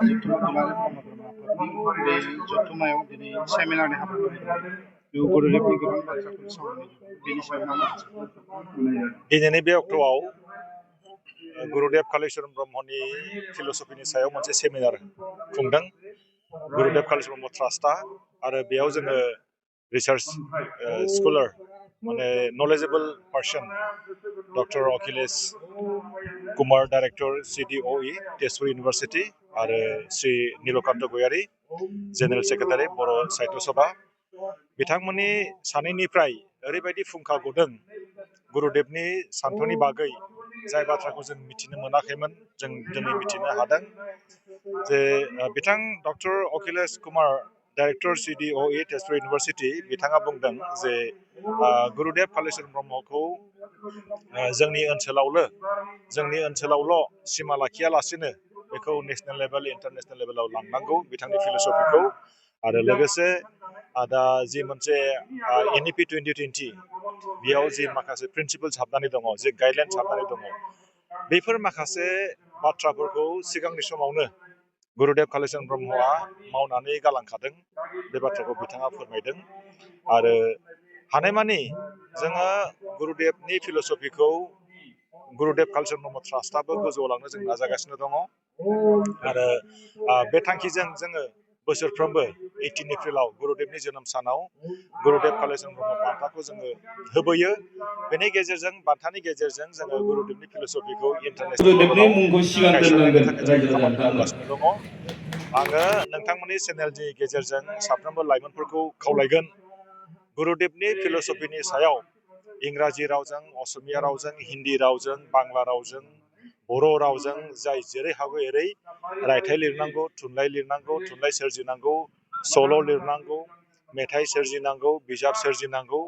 दुलाराय ब्रह्म धर्म आफादनि बे जथुम्मायाव दिनै सेमिनारनि हाबाफारि लादों। बेयाव गुरुदेबनि गोबां बाथ्राफोर सावरायनाय जादों। बेनि सायाव मा माखासे दिनैनि बे अक्ट'आव गुरुदेब कालीचरण ब्रह्मनि फिल'सफिनि सायाव मोनसे सेमिनार खुंदों गुरुदेब कालीचरण ब्रह्म ट्रास्टआ, आरो बेयाव जोङो रिसार्च स्कलार माने knowledgeable person doctor Akhilesh Kumar director CDOE Tezpur university आरो श्री नीलकान्त गयारी जेनेरेल सेक्रेटारि बर' साहित्य सभा बिथांमोननि सानैनिफ्राय ओरैबायदि फुंखा गदों गुरुदेबनि सान्थौनि बागै जाय बाथ्राखौ जों मिथिनो मोनाखैमोन जों दिनै मिथिनो हादों जे बिथां doctor Akhilesh Kumar director CDOE Tezpur university बिथाङा बुंदों जे गुरुदेब कालीचरण ब्रह्मखौ जोंनि ओनसोलावल' सिमा लाखियालासिनो बेखौ नेसनेल लेभेल इन्टारनेसनेल लेभेलाव लांनांगौ बिथांनि फिल'सफिखौ, आरो लोगोसे दा जि मोनसे NEP 2020 बेयाव जि माखासे प्रिन्सिपल्स हाबनानै दङ, जि गाइडलाइन्स हाबनानै दङ, बेफोर माखासे बाथ्राफोरखौ सिगांनि समावनो गुरुदेब कालीचरण ब्रह्मआ मावनानै गालांखादों। बे बाथ्राखौ बिथाङा फोरमायदों आरो हानायमानि जोङो गुरुदेबनि फिल'सफिखौ गुरुदेब कालीचरण ब्रह्म ट्रास्टआबो गोजौआव लांनो जों नाजागासिनो दङ आरो बे थांखिजों जोङो बोसोरफ्रोमबो 18 एप्रिलाव गुरुदेबनि जोनोम सानाव गुरुदेब कालीचरण ब्रह्म बान्थाखौ जोङो होबोयो। बेनि गेजेरजों बान्थानि गेजेरजों जोङो गुरुदेबनि फिल'सफिखौ इन्टारनेसनेल लेभेलाव गायसननायनि थाखाय जों खामानि मावगासिनो दङ। आङो नोंथांमोननि चेनेलनि गेजेरजों साफ्रोमबो लाइमोनफोरखौ खावलायगोन गुरुदेबनि फिल'सफिनि सायाव इंराजि रावजों, असमिया रावजों, हिन्दी रावजों, बांला रावजों, बर' रावजों जाय जेरै हागौ एरै रायथाइ लिरनांगौ, थुनलाइ लिरनांगौ, थुनलाइ सोरजिनांगौ, सल' लिरनांगौ, मेथाइ सोरजिनांगौ, बिजाब सोरजिनांगौ।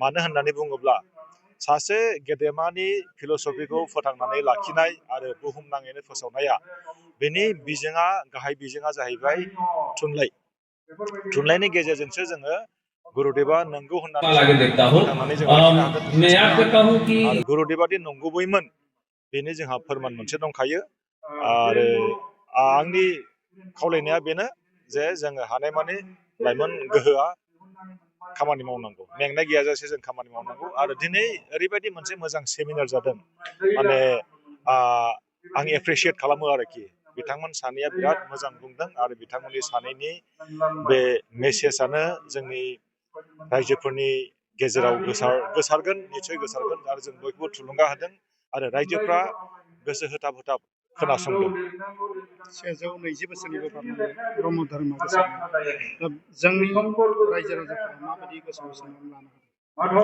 मानो होननानै बुङोब्ला सासे गेदेमानि फिल'सफिखौ फोथांनानै लाखिनाय आरो बुहुमनाङैनो फोसावनाया बेनि बिजोङा गाहाय बिजोङा जाहैबाय थुनलाइ। थुनलाइनि गेजेरजोंसो जोङो गुरुदेबा नंगौ होननानै फोथांनानै जों लाखिनो हागोन, मिथिनो हागोन आरो गुरुदेबादि नंगुबैमोन बेनि जोंहा फोरमान मोनसे दंखायो। आरो आंनि खावलायनाया बेनो जे जोङो हानायमानि लाइमोन गोहोआ खामानि मावनांगौ, मेंनाय गैयाजासे जों खामानि मावनांगौ। आरो दिनै ओरैबायदि मोनसे मोजां सेमिनार जादों, माने आं एप्रिसियेट खालामो आरोखि बिथांमोन सानैया बिराद मोजां बुंदों आरो बिथांमोननि सानैनि बे मेसेजआनो जोंनि रायजोफोरनि गेजेराव गोसारगोन, निसय गोसारगोन आरो जों बयखौबो थुलुंगा होदों आरो रायजोफ्रा गोसो होथाब खोनासंदों। 120 बोसोरनिबो बारलांबाय ब्रह्म धर्मआ गोसारनाय। दा जोंनि रायजो राजाफोरा माबायदि गोसोआव साननानै लानो हादों?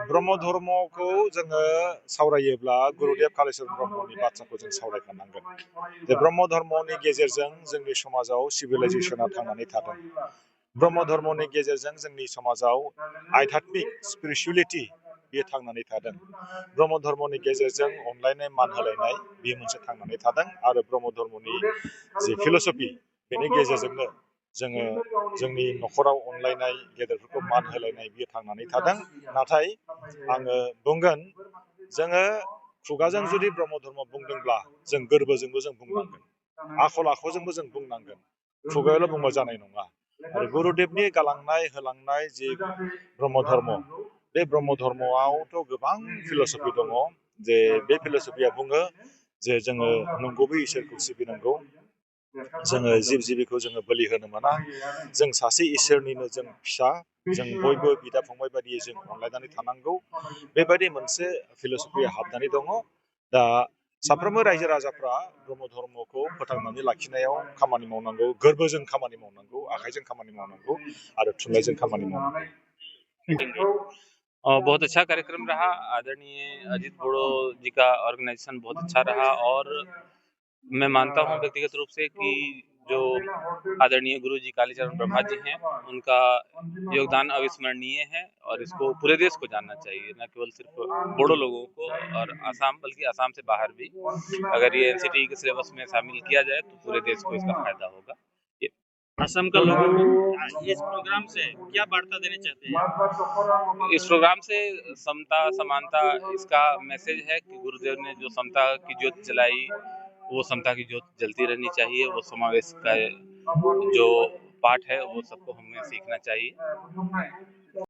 ब्रह्म धर्मखौ जोङो सावरायोब्ला गुरुदेब कालीचरण ब्रह्मनि बाथ्राखौ जों सावरायखानांगोन। जे ब्रह्म धर्मनि गेजेरजों जोंनि समाजाव सिभिलाइजेसना थांनानै थादों। ब्रह्म धर्मनि गेजेरजों जोंनि समाजाव आध्यात्मिक स्पिरिचुवेलिटि बेयो थांनानै थादों। ब्रह्म धर्मनि गेजेरजों अनलायनाय, मान होलायनाय बेयो मोनसे थांनानै थादों आरो ब्रह्म धर्मनि जि फिल'सफि बेनि गेजेरजोंनो जोङो जोंनि न'खराव अनलायनाय, गेदेरफोरखौ मान होलायनाय बेयो थांनानै थादों। नाथाय आङो बुंगोन जोङो खुगाजों जुदि ब्रह्म धर्म बुंदोंब्ला जों गोरबोजोंबो जों बुंनांगोन, आखल आखुजोंबो जों बुंनांगोन, खुगायावल' बुंबा जानाय नङा। आरो गुरुदेबनि गालांनाय होलांनाय जि ब्रह्म धर्म, बे ब्रह्म धर्मआवथ' गोबां फिल'सफि दङ। जे बे फिल'सफिया बुङो जे जोङो नंगुबै इसोरखौ सिबिनांगौ, जोङो जिब जिबिखौ जोङो बोलि होनो मोना, जों सासे इसोरनिनो जों फिसा, जों बयबो बिदा फंबाय बायदियै जों अनलायनानै थानांगौ। बेबायदि मोनसे फिल'सफिया हाबनानै दङ। दा साफ्रोमबो रायजो राजाफ्रा ब्रह्म धर्मखौ फोथांनानै लाखिनायाव खामानि मावनांगौ, गोरबोजों खामानि मावनांगौ, आखाइजों खामानि मावनांगौ आरो थुनलाइजों खामानि मावनांगौ। बहुत अच्छा कार्यक्रम रहा। आदरणीय अजीत बोड़ो जी का ऑर्गेनाइजेशन बहुत अच्छा रहा और मैं मानता हूं व्यक्तिगत रूप से कि जो आदरणीय गुरु जी कालीचरण ब्रह्मा जी हैं उनका योगदान अविस्मरणीय है और इसको पूरे देश को जानना चाहिए, न केवल सिर्फ बोडो लोगों को और आसाम बल्कि आसाम से बाहर भी। अगर ये NCT के सिलेबस में शामिल किया जाए तो पूरे देश को इसका फायदा होगा। असम का लोगों को इस प्रोग्राम से क्या वार्ता देना चाहते हैं? इस प्रोग्राम से समता समानता इसका मैसेज है कि गुरुदेव ने जो समता की ज्योत जलाई वो समता की ज्योत जलती रहनी चाहिए। वो समावेश का जो पाठ है वो सबको हमें सीखना चाहिए।